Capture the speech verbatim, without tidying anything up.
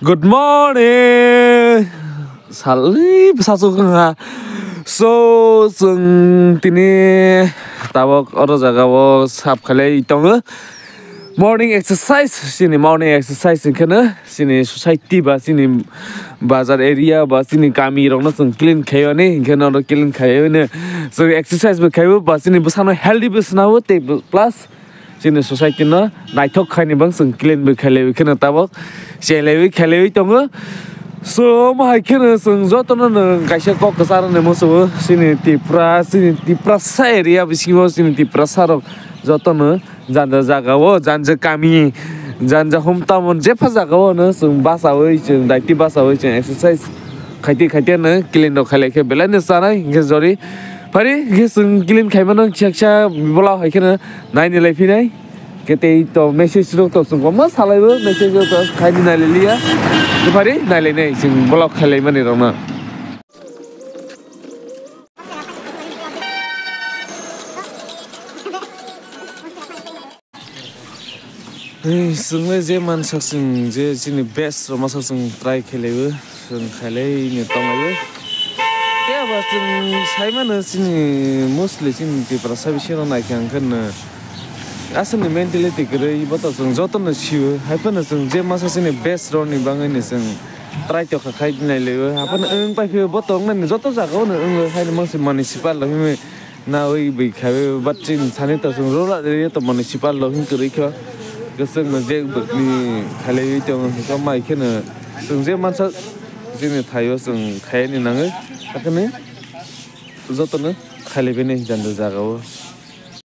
Good morning. Salni bwsajwk wngkha. So, chwng tini tabok oro jagao sap khalai tongo. Morning exercise, chini morning exercise hinkhe no chini society ba chini bazar area ba chini kami rokno chwng clean khaiyoni, hinkhe no clean khaiyoni chwng exercise bo khaibo ba chini bwsano healthy bo swnao tei plus chini society no naithok khaini bang chwng clean bo khailaiwi kheno tabok chelaiwi khailaiwi tongo. So, omo hai kheno chwng jotono no kaisa kok kwchar hwnwi muchungo, chini Tripura, chini Tiprasa area bisingo chini Tiprasa rok jotono janja jagao, janja kami, janja home town jepha jagao no chwng bachawi, chwng daiti bachawi, chwng exercise khaite khaite no clean rok khailai khe belai no chanai hinkhe jori. Phari hinkhe chwng clean khaimano kisa kisa bola hai kheno naini lai phinai. Khe tei to message rok to chwng kwbangma salaibo, message rok to khaini nailailiya. Phari nailainai chwng vlog khailaimani rokno. Hei, chwngno je mansak chwng je chini best rok masa chwng try khailaibo, chwng khailai ni tonglaio. Tei abo chwng saimano chini mostly chini Tiprasa bisingo naikha hwnkhe no aswkni mentality kwrwi bo to chwng jotono sio. Haiphano chwng je masa chini best rokni bagwi no chwng try tokha khai nailaio. Haiphano wng paiphaio bo to wngnani joto jagao no wngo, haino mangsi municipal rok himwi nawi bwkha but chini sani to chwng rural area to municipal rok himwi kwrwi kho. Kwchwngno je bwkni khailaiwi tongo hwnkhe mai kheno chwng je mansa chini thaio chwng khaini nangwi. Hakhwni jotono khailaibaini janja jagao.